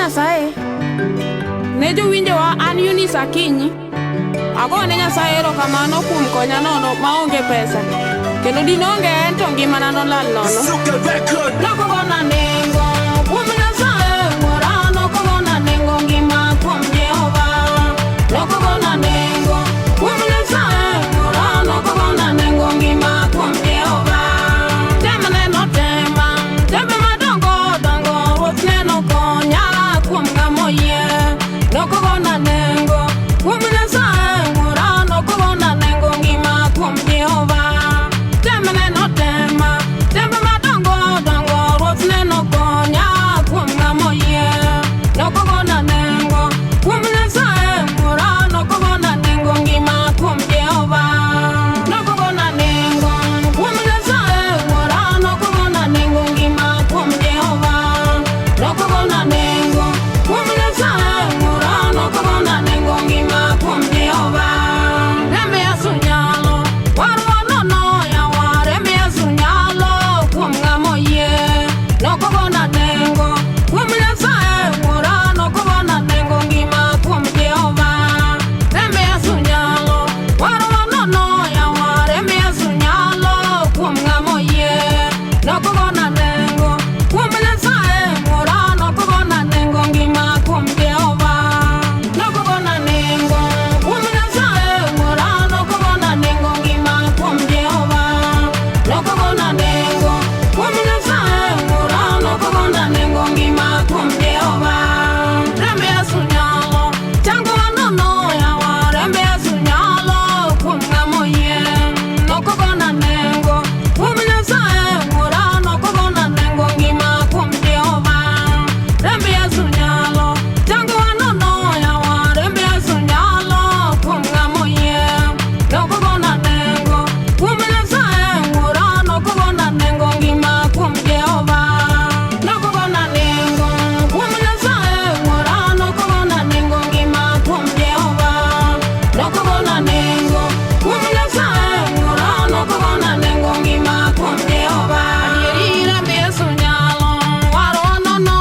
Nyasaye. Ne jowinjowa an Eunice Akinyi. Agone Nyasaye erokamano kuom konya nono maonge pesa. Kendo dinonge en to ngimana nolal nono. Suka Record. Nokogona nengo kuom Nyasaye wuora, nokogona nengo ngima kuom Jehova. Nokogona nengo kuom Nyasaye wuora, nokogona nengo ngima kuom Jehova. Tem neno tema, tembe madongo dongo, Ruoth neno konya kuom ng'ama oyie. Nokogona nengo kuom Nyasaye wuora, nokogona nengo ngima kuom Jehova. Tem neno tema, tembe madongo dongo, Ruoth neno konya kuom ng'ama oyie. Nokogona nengo kuom Nyasaye wuora, nokogona nengo ngima kuom Jehova. Nokogona nengo kuom Nyasaye wuora, nokogona nengo ngima kuom Jehova. Nokogona nengo kuom Nyasaye wuora, nokogona nengo ngima kuom Jehova. Remb Yesu nyalo warwa nono yawa, remb Yesu nyalo kuom ng'ama oyie. Nokogona nengo kuom Nyasaye wuora, nokogona nengo ngima kuom Jehova. Remb Yesu nyalo warwa nono yawa, remb Yesu nyalo kuom ng'ama oyie. Nokogona nengo kuom Nyasaye wuora, nokogona nengo ngima kuom Jehova. Nokogona nengo kuom Nyasaye wuora, nokogona nengo ngima kuom Jehova. Nokogona nengo kuom Nyasaye wuora, nokogona nengo ngima kuom Jehova. Remb Yesu nyalo changowa nono yawa, remb Yesu nyalo kuom ng'ama oyie. Nokogona nengo kuom Nyasaye wuora, nokogona nengo ngima kuom Jehova. Remb Yesu nyalo changowa nono yawa, remb Yesu nyalo kuom ng'ama oyie. Nokogona nengo kuom Nyasaye wuora, nokogona nengo ngima kuom Jehova. Nokogona nengo kuom Nyasaye wuora, nokogona nengo ngima kuom Jehova. Nokogona nengo kuom Nyasaye wuora, nokogona nengo ngima kuom Jehova. Adieri remb Yesu nyalo warwa nono,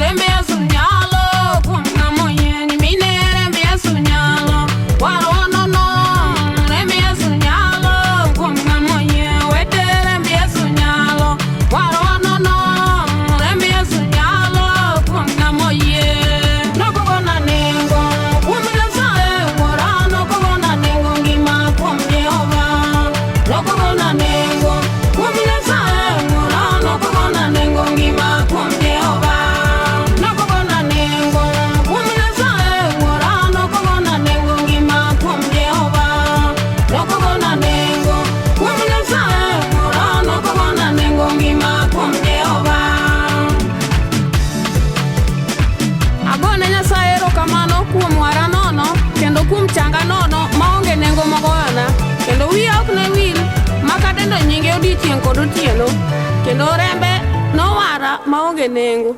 remb Yesu nyalo kuom ng'ama oyie. Nyimine remb Yesu nyalo warwa nono, remb Yesu nyalo kuom ng'ama oyie. Owete remb Yesu nyalo warwa nono, remb Yesu nyalo kuom ng'ama oyie. Nokogona nengo kuom Nyasaye wuora, nokogona nengo ngima kuom Jehova. Nokogona nengo kuom Nyasaye wuora, nokogona nengo ngima kuom Jehova. Nokogona nengo kuom Nyasaye wuora, nokogona nengo ngima kuom Jehova. Nokogona nengo kuom Nyasaye wuora, nokogona nengo ngima kuom Jehova. Agone Nyasaye erokamano kuom wara nono kendo kuom changa nono maonge nengo mogoyona kendo wiya ok ne wil makadendo nyinge odiechieng' kod otieno kendo rembe nowara maonge nengo.